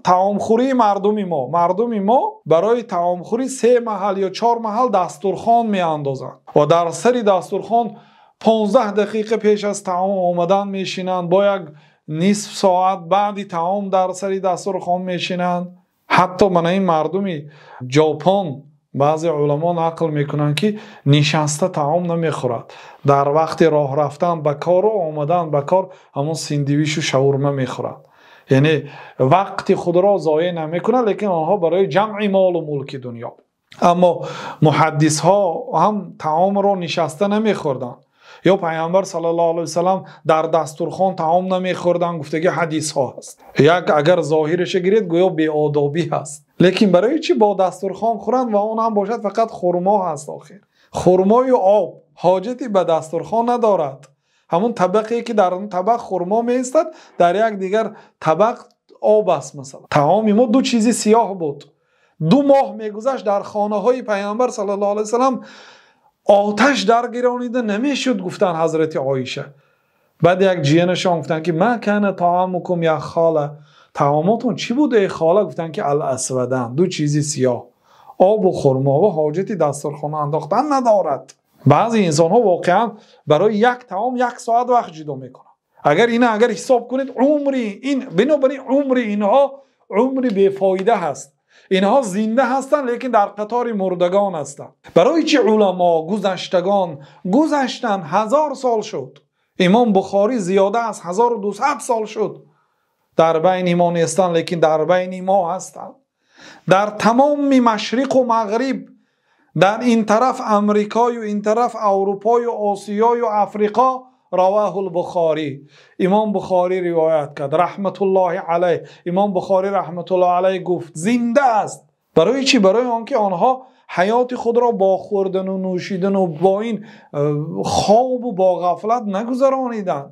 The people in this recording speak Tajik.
Таомхӯрии мардуми мо. Мардуми мо барои таомхӯрӣ се маҳал ё чор маҳал дастурхон меандозанд ва дар сари дастурхон 15 дақиқа пеш аз таом омадан менишинанд, бо як нисф соат баъд таом дар сари дастурхон менишинанд. Ҳатто ман ин мардуми Ҷопон баъзе уламо нақл мекунанд, ки нишаста таом намехӯрад. Дар вақти роҳ рафтан ба кор ва омадан ба кор ҳамон сандвич ва шаурма мехӯрад. Яъне вақти худро зоеъ намекунад, лекин онҳо барои ҷамъи мол ва мулки дунё. Аммо муҳаддисҳо ҳам таомро нишаста намехӯрданд. Ё Паёмбар саллаллоҳу алайҳи васаллам дар дастурхон таом намехӯрданд, гуфтагӣ ҳадисҳо ҳаст. Як агар зоҳирашро бигиред гӯё беадабӣ ҳаст. Лекин барои чӣ бо дастурхон хӯранд ва он ҳам бошад фақат хурмо ҳаст охир. Хурмои об ҳоҷате ба дастурхон надорад. Ҳамон табақе ки дар он табақ хурмо меистад, дар як дигар табақ об аст масалан. Таоми мо ду чизи сиёҳ буд. 2 моҳ мегузашт дар хонаҳои Паёмбар саллаллоҳу алайҳи васаллам оташ даргиронида намешуд, гуфтанд Ҳазрати Оиша. Баъд як ҷиянашон гуфтанд ки ма кана таомукум я хола, таомотон чӣ буд эй хола? Гуфтанд ки ал-асвадан, ду чизи сиёҳ, об ва хурмо, ва ҳоҷати дастурхон андохтан надорад. Баъзе инсонҳо воқеан барои як таом як соат вақт ҷудо мекунанд. Агар инро агар ҳисоб кунед, умри ин, бинобар ин умри инҳо умри бефоида ҳаст. Инҳо зинда ҳастанд, лекин дар қатори мурдагон ҳастанд. Барои чӣ уламо гузаштагон гузаштанд, 1000 сол шуд. Имом Бухорӣ зиёда аз 1200 сол шуд. Дар байни мо нестанд, лекин дар байни мо ҳастанд. Дар тамоми машриқ ва мағриб, дар ин тараф Амрико ва ин тараф Аврупо ва Осиё ва Африқо Равоҳул Бухорӣ. Имом Бухорӣ ривоят кард раҳматуллоҳи алайҳ. Имом Бухорӣ раҳматуллоҳи алайҳ гуфт зинда аст. Барои чӣ? Барои онки онҳо ҳаёти худро бо хӯрдан ва нӯшидан ва бо ин хоб ва бо ғафлат нагузарониданд.